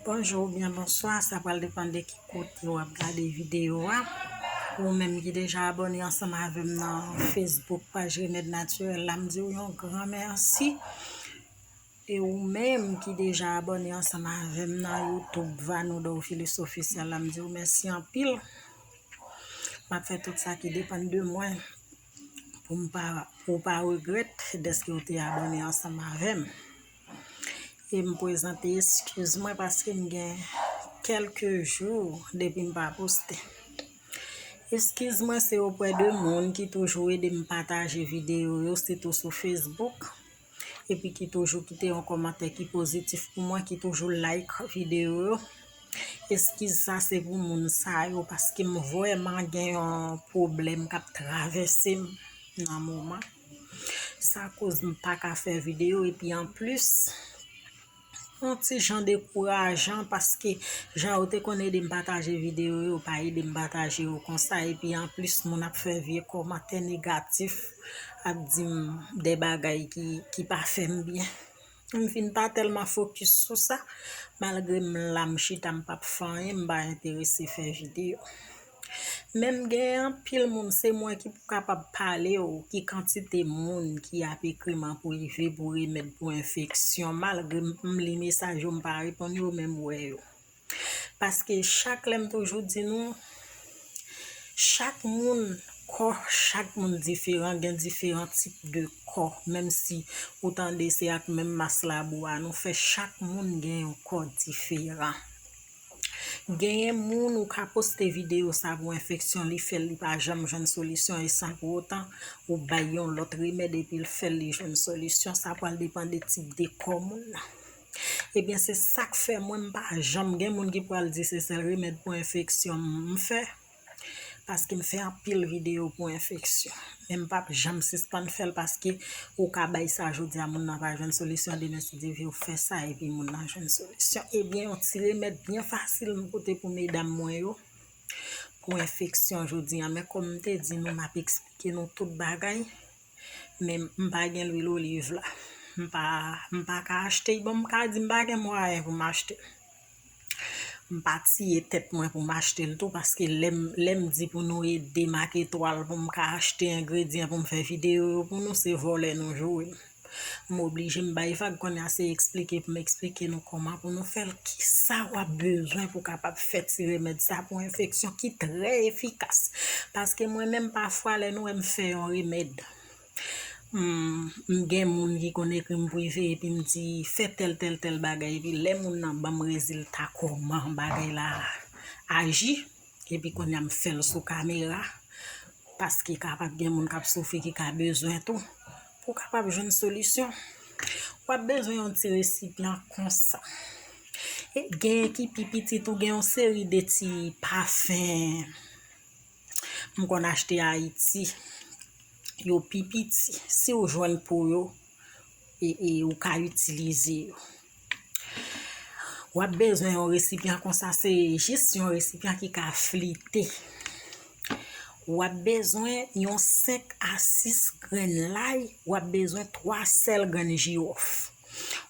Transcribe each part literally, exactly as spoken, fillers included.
Bonjou oubyen bonswa, sa pral depann de ki kote w ap gade videyo a. Ou menm ki deja abòne ansanm avè m nan Facebook paj Remèd Natirèl la, m di w yon gran mèsi. E ou menm ki deja abòne ansanm avè m nan YouTube Vanou Dorfilus Officiel la, m di w mèsi anpil. M ap fè tout sa ki depann de mwen pou m pa, pou w pa regrèt dèske w te abòne ansanm avè m. E m prezante eskiz mwen paske m gen kèlke jou depi m pa poste. Eskiz mwen se oprè de moun ki toujou ede m pataje videyo yo, sitou sou Facebook, epi ki toujou kite yon kòmantè ki pozitif pou mwen, ki toujou like videyo yo. Eskiz sa se pou moun sa yo, paske m vrèman gen yon pwoblèm k ap travèse m nan moman. Sa koz m pa ka fè videyo, epi anplis, yon ti jan dekourajan, paske jan yo te konn ede m pataje videyo yo, yo pa ede m pataje yo konsa, epi anplis, moun ap fè vye kòmantè negatif, ap di m de bagay ki, ki pa fè m byen. M vin pa tèlman fokis sou sa, malgre m la, m chita, m p ap fè anyen, m pa enterese fè videyo. Men m gen anpil moun, se mwen ki pou kapab pale w, ki kantite moun ki ap ekri m an prive pou remèd pou enfeksyon, malgre m, m li mesaj yo, m pa reponn yo, men m wè yo. Paske chak lè m toujou di nou, chak moun, kò chak moun diferan, gen diferan tip de kò, menm si ou tande se ak menm mas labou a nou fè, chak moun gen yon kò diferan. Genyen moun ou ka poste videyo sa pou enfeksyon, li fè l, li pa janm jwenn solisyon, e san pou otan ou bay yon lòt remèd epi l fè l, li jwenn solisyon, sa pral depann de tip de kò moun nan. Ebyen, se sa k fè mwen m pa janm gen moun ki pral di se sèl remèd pou enfeksyon m fè. Paske m fè anpil videyo pou enfeksyon. Men m p ap janm sispann fè l paske ou ka bay sa jodi a, moun nan pa jwenn solisyon, demen si Dye vle ou fè sa epi moun nan jwenn solisyon. Ebyen, yon ti remèd byen fasil m pote pou medam mwen yo. Pou enfeksyon jodi a, men kòm m te di nou, m ap eksplike nou tout bagay. Men m pa gen lwil oliv la. M pa, m pa ka achte l. Bon, m ka di m pa gen mwayen pou m achte l. M pa tiye tèt mwen pou m achte l tou, paske lè m, lè m di pou nou ede m ak etwal pou m ka achte engredyan pou m fè videyo yo pou nou, se vòlè nou joure m. M oblije m bay vag, kounye a se eksplike pou m eksplike nou kòman pou nou fè l, kisa w ap bezwen pou w kapab fè ti remèd sa pou enfeksyon ki trè efikas. Paske mwen menm pafwa lè nou wè m fè yon remèd, m, m gen moun ki konn ekri m prive epi m di fè tèl, tèl, tèl bagay, epi lè moun nan ban m rezilta kòman bagay la aji, epi kounye a m fè l sou kamera, paske kapab gen moun k ap soufri ki ka bezwen tou, pou w kapab jwenn solisyon. W ap bezwen yon ti resipyan konsa. E genyen ki pi piti tou, gen yon seri de ti pafen. M konn achte Ayiti. Yo pi piti. Si w jwenn pou yo, e, e ou ka itilize yo. W ap bezwen yon resipyan konsa, se jis yon resipyan ki ka flite. W ap bezwen yon senk a sis grenn lay, w ap bezwen twa sèl grenn jiwòf.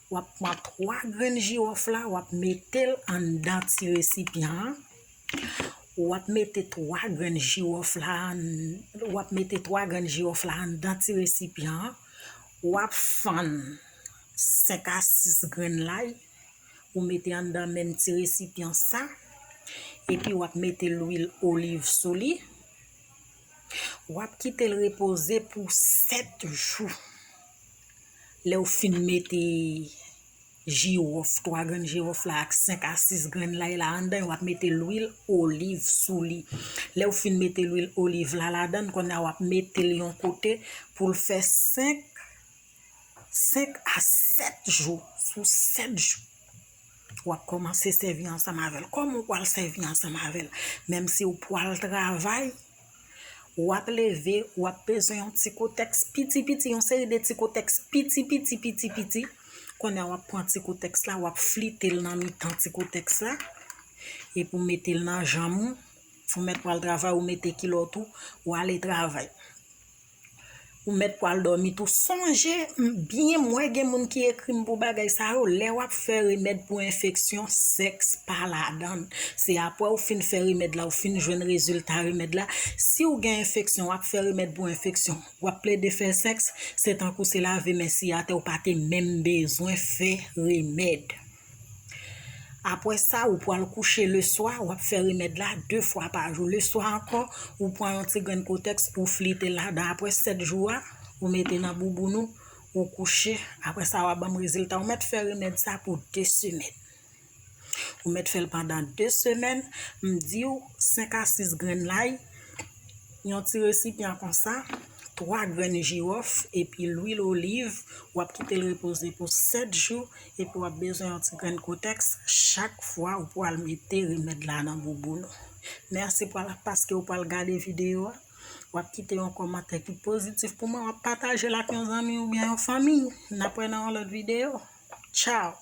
W ap pran twa grenn jiwòf la, w ap mete l anndan ti resipyan an. W ap mete twa grenn jiwòf la, w ap mete twa grenn jiwòf la anndan ti resipyan an. W ap fann senk a sis grenn lay, ou mete anndan menm ti resipyan sa, epi w ap mete lwil oliv sou li. W ap kite l repoze pou sèt jou. Lè w fin mete jiwòf, twa grenn jiwòf la ak senk a sis grenn lay la anndan, w ap mete lwil oliv sou li. Lè w fin mete lwil oliv la ladann, kounye a w ap mete l yon kote pou l fè senk, senk a sèt jou. Sou sèt jou, w ap kòmanse sèvi ansanm avè l. Kòman w pral sèvi ansanm avè l? Menm si w pral travay, w ap leve, w ap bezwen yon ti kotèks piti piti, yon seri de ti kotèks piti piti, piti piti. Kounye a w ap pran ti kotèks la, w ap flite l nan mitan ti kotèks la, epi w mete l nan janm ou. Ou mèt pral travay, ou mete kilòt ou, w ale travay. Ou mèt pral dòmi tou. Sonje, m, byen, m wè gen moun ki ekri m pou bagay sa yo. Lè w ap fè remèd pou enfeksyon, sèks pa ladan l. Se apre w fin fè remèd la, w fin jwenn rezilta remèd la. Si w gen enfeksyon, w ap fè remèd pou enfeksyon, w ap plede fè sèks, se tankou se lave men siy atè, ou pa te menm bezwen fè remèd. Apre sa, ou pral kouche leswa, w ap fè remèd la de fwa pa jou. Leswa ankò, ou pran yon ti grenn kotèks pou flite ladan. Apre sèt jou a, ou mete nan bouboun ou, ou kouche. Apre sa, w ap ban m rezilta. Ou mèt fè remèd sa pou de semèn. Ou mèt fè l pandan de semèn. M di w, senk a sis grenn lay, yon ti resipyan konsa, twa grenn jiwòf, epi lwil oliv. W ap kite l repoze pou sèt jou, epi w ap bezwen yon ti grenn kotèks chak fwa ou pral mete remèd la nan bouboun ou. Mèsi pral, paske w pral gade videyo a. W ap kite yon kòmantè ki pozitif pou mwen. W ap pataje l ak yon zanmi oubyen yon fanmi. N ap wè nan yon lòt videyo. Tchao!